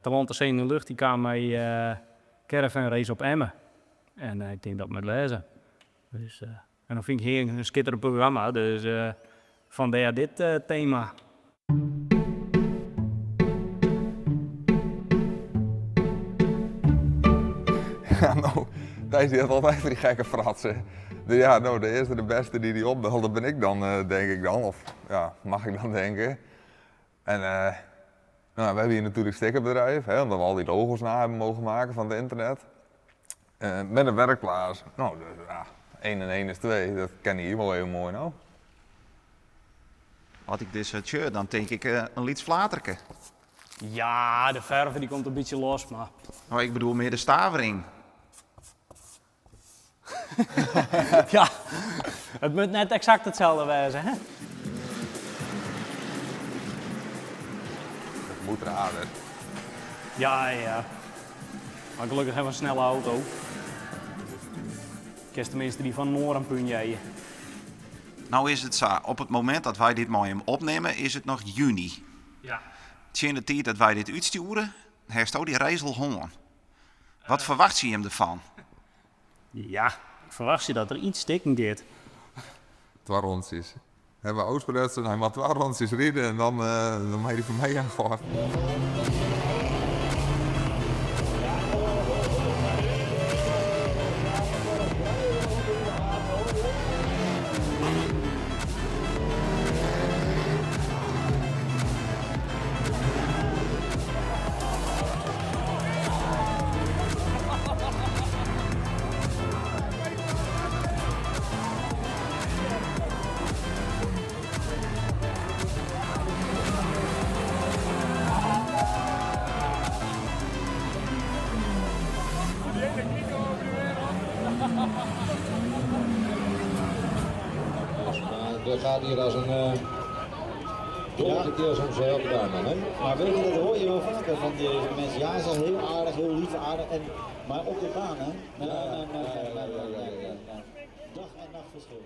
Land, de See en de Lucht dy kaam mei caravan race op Emmen. En ik tink dat moat wêze. Dus en dan fyn ik in skitterend programma, dus fandêr dit thema. Ja, no, Thijs die hat altyd fan dy gekke fratsen. De, ja, no, de earste de beste dy't dy opbelt, dat bin ik dan, denk ik dan. Of ja, mag ik dan denken. En nou, we hebben hier natuurlijk stickerbedrijf, hè, omdat we al die logo's na hebben mogen maken van het internet. Met een werkplaats. Nou, dus, ja, 1 en 1 is 2, dat ken hier wel even mooi nou. As ik dizze sjoch, dan tink ik in lyts flaterke. Ja, de ferve die komt in bytsje los, mar... No, ik bedoel mear de stavering. Ja, it moat net eksakt itselde wêze, hè? Het moet raar, Ja, ja. Mar gelokkich hawwe we in snelle auto. Kinst teminsten dy fan in oar in pún jeie. No is it sa, op it momint dat wy dit mei jim opnimme is it noch juny. Ja. Tsjin de tiid dat wy dit útstjoere, hasto dy race al hân. Wat ferwachtsje jim derfan? Ja, ik ferwachtsje dat der iets stikken giet. Twa rontsjes. Hawwe we ôfsprutsen, hy moat twa rontsjes ride en dan, dan mei hy foar my oanfallen. Der gaat hier als een dolle keer soms elke dag man. Hè? Maar weet je, dat hoor je wel vaker van die mensen. Ja, ze zijn heel aardig, heel lief, aardig. En, maar op de baan, hè? Nee, nee, nee, nee, nee, nee, nee, nee. Dag en nacht verschil.